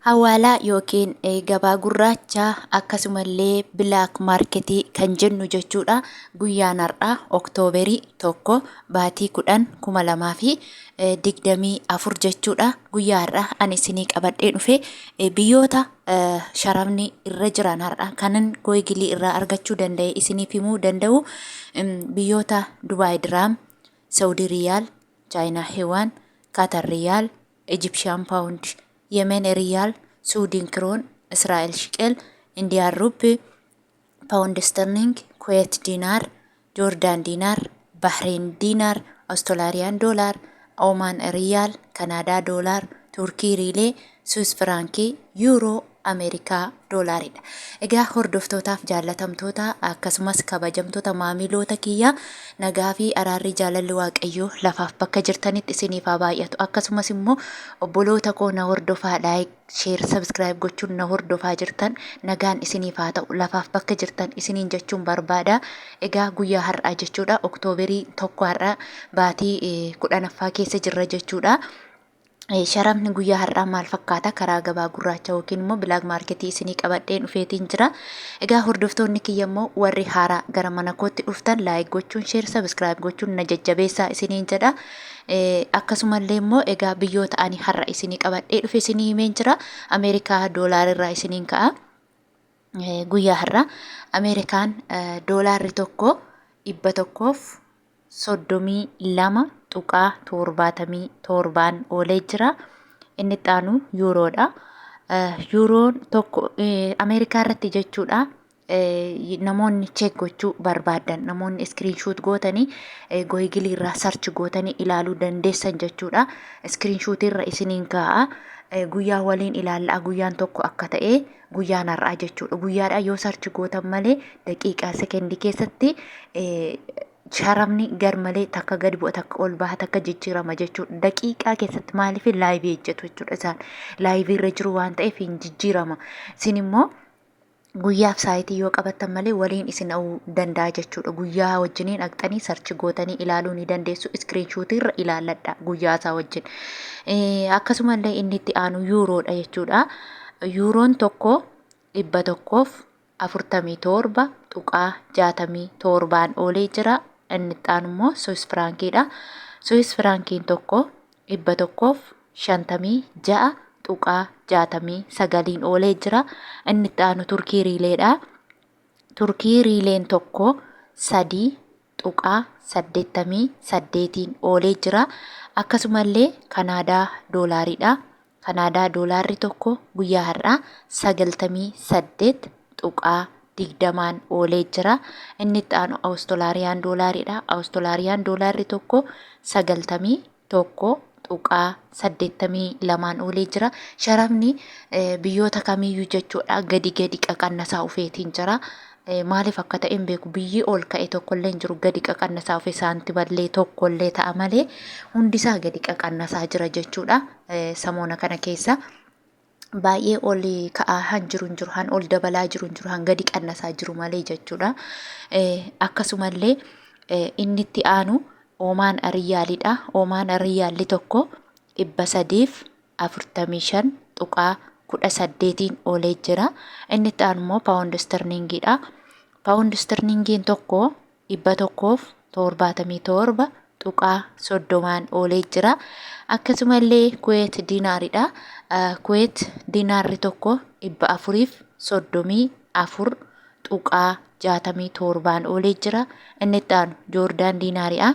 Hawaalaa yookiin gabaa gurraacha akkasumallee black market kan jennu jechuudha. Guyyaan har'aa Oktooberii 1 baatii 10 2024 jechuudha. Guyyaa har'aa ani isinii qabadhee dhufe biyyoota sharafni irra jiran har'a kanan gooyigilii irraa argachuu danda'e isiniif himuu danda'u biyyoota Dubaay Diraam, Saudi Riyaal, Chaayinaa Hiwaan, Qatar Riyaal, Egyptian Pound, Yemen Riyal, Sweden Krone, Israel Shekel, Indian Rupee, Pound Sterling, Kuwait Dinar, Jordan Dinar, Bahrain Dinar, Australian Dollar, Oman Riyal, Canada Dollar, Turkii Riilee, Swiss Firaankii, Yuuroo Ameerikaa Doolaaridha. Egaa hordoftootaaf jaallatamtoota akkasumas kabajamtoota maamiloota kiyya, nagaa fi araarri jaalalli Waaqayyoo lafaaf bakka jirtanitti isiniif haa baay'atu. Akkasumas immoo obboloota koo na hordofaa, like, share, subscribe gochuun na hordofaa jirtan, nagaan isiniif haa ta'u lafaaf bakka jirtan isiniin jechuun barbaada. Egaa guyyaa har'aa jechuudha, Oktooberii 1, har'a baatii 10ffaa keessa jirra jechuudha. Sharafni guyyaa har'aa maal fakkaata karaa gabaa gurraacha yookiin immoo black marketii isinii qabadheen dhufeetiin jira. Egaa hordoftoonni kiyya immoo warri haaraa gara mana kootti dhuftan like gochuun, share, subscribe gochuun na jajjabeessaa isiniin jedha. Akkasumallee immoo egaa biyyoota ani har'a isinii qabadhee dhufe isinii himeen jira. Ameerikaa doolaarirraa isiniin ka'a. Guyyaa har'aa Ameerikaan doolaarri tokko 132.77n oolee jira. Inni itti aanu yuuroodha. Yuuroon tokko Ameerikaa irratti jechuudha. Namoonni check gochuu barbaadan, namoonni screenshot gootanii gooyigilii irraa search gootanii ilaaluu dandeessan jechuudha. Screenshot irra isiniin kaa'a. Guyyaa waliin ilaallaa, guyyaan tokko akka ta'e guyyaan har'aa jechuudha. Guyyaadhaa yoo search gootan malee daqiiqaa sekendii keessatti sharafni gar malee takka gadi bu'a, takka ol baha, takka jijjiirama jechuudha. Daqiiqaa keessatti, maaliif live hojjetu jechuudha isaan. Live irra jiru waan ta'eef hin jijjiirama. Isin immoo guyyaaf saayitii yoo qabattan malee waliin isin dha'uu danda'a jechuudha. Guyyaa wajjiniin dhaqxanii search gootanii ilaaluu ni dandeessu. Screenshotii irra ilaalladha guyyaa isaa wajjin. Akkasumallee inni itti aanu yuuroodha jechuudha. Yuuroon tokko 147.67n oolee jira. Inni itti aanu immoo Swiss firaankiidha. Swiss firaankiin tokko 156.69n oolee jira. Inni itti aanu Turkii riileedha. Turkii riileen tokko 3.88n oolee jira. Akkasumallee Kanaadaa doolaariidha. Kanaadaa doolaarri tokko guyyaa har'aa 98.20n oolee jira. Inni itti aanu Awustolaariyaan doolaariidha. Awustolaariyaan doolaarri tokko 91.82n oolee jira. Sharafni biyyoota kamiiyyuu jechuudha gadi gadi qaqannasaa ufeetiin jira. Maaliif akka ta'e hin beeku, biyyi ol ka'e tokkollee hin jiru, gadi qaqannasaa ufe, saantiballee tokkollee ta'a malee hundisaa gadi qaqannasaa jira jechuudha. Samoona kana keessa baay'ee ol ka'aa han jiru hin jiru, han ol dabalaa jiru hin jiru, han gadi qannasaa jiru malee jechuudha. Akkasumallee inni itti aanu Oomaan Riyaalidha. Oomaan Riyaalli tokko 345.18n oolee jira. Inni itti aanu immoo Paawundi Istirningiidha. Paawundi Istirningiin tokko 177.30n oolee jira. Akkasumallee Kuweet Diinaaridha. Kuweet Diinaarri tokko 434.67n oolee jira. Inni itti aanu Joordaan Diinaariidha.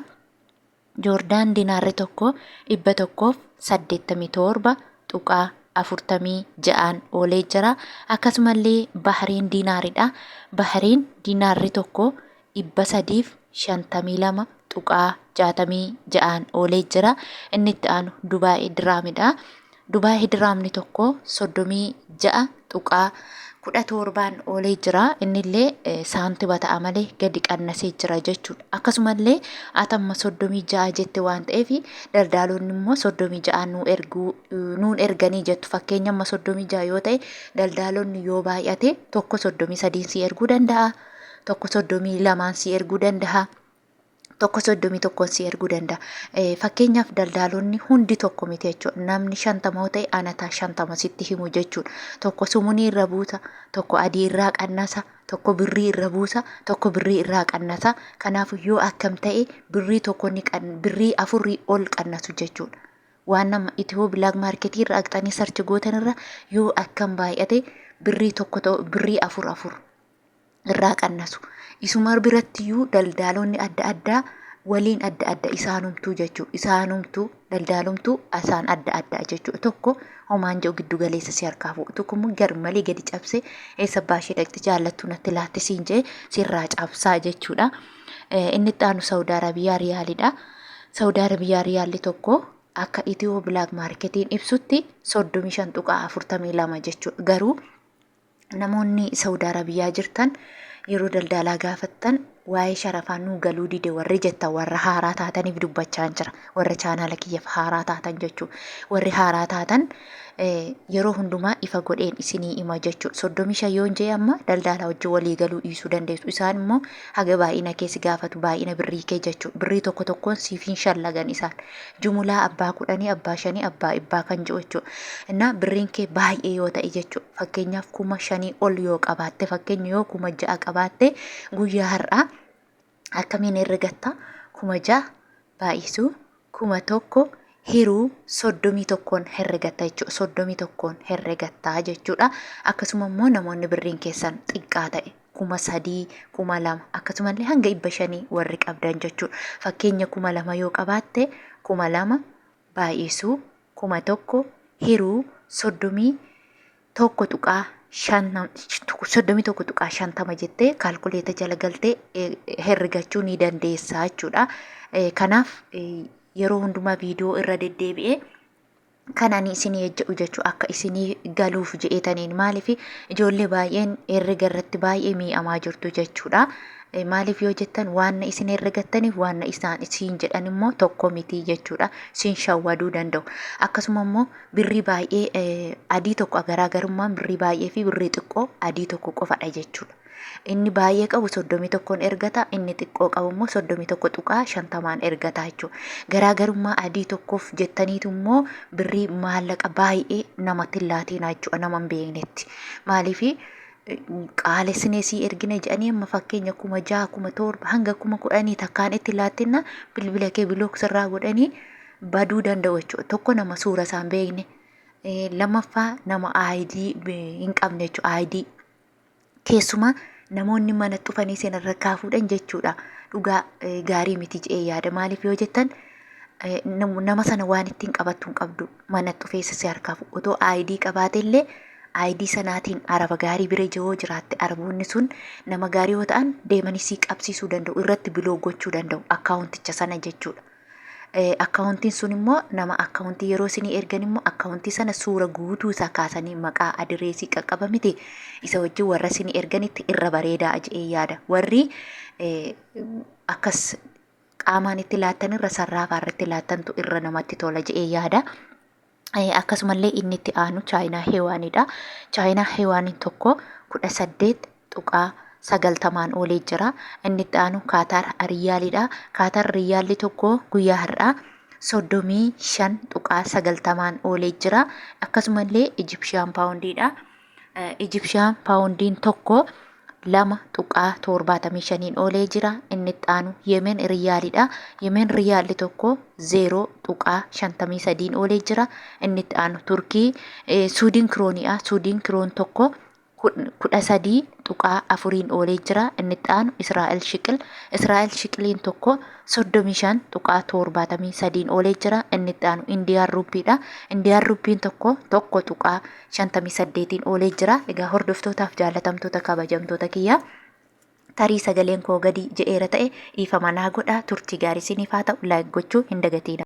Joordaan Diinaarri tokko 187.46n oolee jira. Akkasumallee Bahriin Diinaaridha. Bahriin Diinaarri tokko 352.66n oolee jira. Inni itti aanu Dubaay Diraamidha. Dubaay Diraamni tokko 36.17n oolee jira. Innillee saantiba ta'a malee gadi qannasee jira jechuudha. Akkasumallee atamma 36 jette waan ta'eef daldaalonni immoo 36 nu erguu nuun erganii jettu. Fakkeenya amma 36 yoo ta'e, daldaalonni yoo baay'ate tokko 33n si erguu danda'a. Tokko 32n si erguu danda'a. Tokko 31n si erguu danda'a. Fakkeenyaaf daldaalonni hundi tokko miti jechuudha. Namni 50 yoo ta'e anataa 50 sitti himu jechuudha. Tokko sumunii irra buusa, tokko adii irraa qannasa, tokko birrii irra buusa, tokko birrii irraa qannasa. Kanaaf yoo akkam ta'e birrii tokko ni birrii afurii ol qannasu jechuudha. Waan nama Itiyoo Bilaak Maarketii irra aqxanii sarchi gootan irra yoo akkam baay'ate birrii tokko ta'u birrii afur afur irraa qannasu. Isuma birattiyyuu daldaalonni adda addaa waliin adda adda isaanumtuu jechuudha. Isaanumtuu daldaalumtuu isaan adda addaa jechuudha. Tokko homaan jedhu giddu galeessa si harkaa fuudha. Tokko immoo gar malee gadi cabsee eessa baashee dhaqxi jaallattuu natti laatti siin jedhee sirraa cabsaa jechuudha. Inni itti aanu Saawud Arabiyaa riyaalidha. Saawud Arabiyaa riyaalli tokko akka Itiyoo Bilaak Maarketiin ibsutti 35.42 jechuudha. Garuu namoonni Saudi Arabiyaa jirtan yeroo daldaalaa gaafattan waa'ee sharafaa nuu galuu dide warri jettan warra haaraa taataniif dubbachaan jira. Warra chaanaala kiyyaaf haaraa taatan jechuudha. Warri haaraa taatan yeroo hundumaa ifa godheen isinii hima jechuudha. 35 yoon jee amma daldaalaa wajjin walii galuu dhiisuu dandeessu. Isaan immoo haga baay'ina kee si gaafatu baay'ina birrii kee jechuudha. Birrii tokko tokkoon siif hin shallagan isaan. Jumulaa abbaa kudhanii, abbaa shanii, abbaa dhibbaa kan jiru jechuudha. Innaa birriin kee baay'ee yoo ta'e jechuudha. Fakkeenyaaf 5,000 ol yoo qabaatte fakkeenya yoo 6,000 qabaatte guyyaa har'aa akkamiin herregatta? 6,000 baay'isuu 1,000 hiruu 31n herregatta jechuudha. 31n herregatta jechuudha. Akkasuma immoo namoonni birriin keessan xiqqaa ta'e 3,000, 2,000 akkasumallee hanga 500 warri qabdan jechuudha. Fakkeenya 2,000 yoo qabaatte 2,000 baay'isuu 1,000 hiruu 31.5 31.50 jettee kaalkuleeta jala galtee herregachuu ni dandeessa jechuudha. Kanaaf yeroo hundumaa viidiyoo irra deddeebi'ee kan ani isinii ejjedhu jechuu akka isinii galuuf je'eetaniin maaliif ijoollee baay'een herrega irratti baay'ee mii'amaa jirtu jechuudha. Maaliif yoo jettan waan isin herregattaniif waan isaan isiin jedhan immoo tokko miti jechuudha. Isin shawwaduu danda'u. Akkasuma immoo birrii baay'ee adii tokko garaagarummaan birrii baay'ee fi birrii xiqqoo adii tokko qofadha jechuudha. Inni baay'ee qabu 31n ergata, inni xiqqoo qabu immoo 31.50n ergata jechuudha. Garaagarummaa adii tokkoof jettaniitu immoo birrii maallaqa baay'ee namatti hin laatinaa jechuudha nama hin beeknetti. Maaliif qaalessinee sii ergina jedhanii amma fakkeenya 6,000, 7,000 hanga 10,000 takkaan itti laattinna bilbila kee bilook sirraa godhanii baduu danda'u jechuudha. Tokko nama suura isaa hin beekne, lammaffaa nama ID hin qabne jechuudha. ID keessumaa namoonni mana dhufanii isin harkaa fuudhan jechuudha. Dhugaa gaarii miti jedhee yaada. Maaliif yoo jettan nama sana waan ittiin qabattu hin qabdu. Mana dhufee si harkaa fuudhu. Otoo ID qabaate illee ID sanaatiin araba gaarii bira yoo jiraatte araboonni sun nama gaarii yoo ta'an deemanii si qabsiisuu danda'u. Irratti biloo gochuu danda'u akkaawunticha sana jechuudha. Akkaawuntiin sun immoo nama akkaawuntii yeroo isinii ergan immoo akkaawuntii sana suura guutuu isaa kaasanii maqaa adireesii qaqqaba miti isa wajjin warra isinii erganitti irra bareedaa jedhee yaada. Warri akkas qaamaan itti laattan irra sarraafaa irratti laattantu irra namatti tola jedhee yaada. Akkasumallee inni itti aanu Chaayinaa Heewaanidha. Chaayinaa Heewaaniin tokko 18.90n oolee jira. Inni itti aanu Kaataar Riyyaalidha. Kaataar Riyyaalli tokko guyyaa har'aa 35.90n oolee jira. Akkasumallee Ijipshiyaan Paawundiidha. Ijipshiyaan Paawundiin tokko 2.75n oolee jira. Inni itti aanu Yemen Riyaalidha. Yemen Riyaalli tokko 0.53n oolee jira. Inni itti aanu Turkii Suudiin Kirooniidha. Suudiin Kiroon tokko 13.4n oolee jira. Inni itti aanu Israa'el Shiqil. Israa'el Shiqiliin tokko 35.73n oolee jira. Inni itti aanu Indiyaan Ruuppiidha. Indiyaan Ruuppiin tokko 1.58n oolee jira. Egaa hordoftootaaf jaalatamtoota kabajamtoota kiyyaa tarii sagaleen koo gadi je'eera ta'e dhiifama naa godha. Turtii gaarii isiniif haa ta'u. Like gochuu hin dagatiina.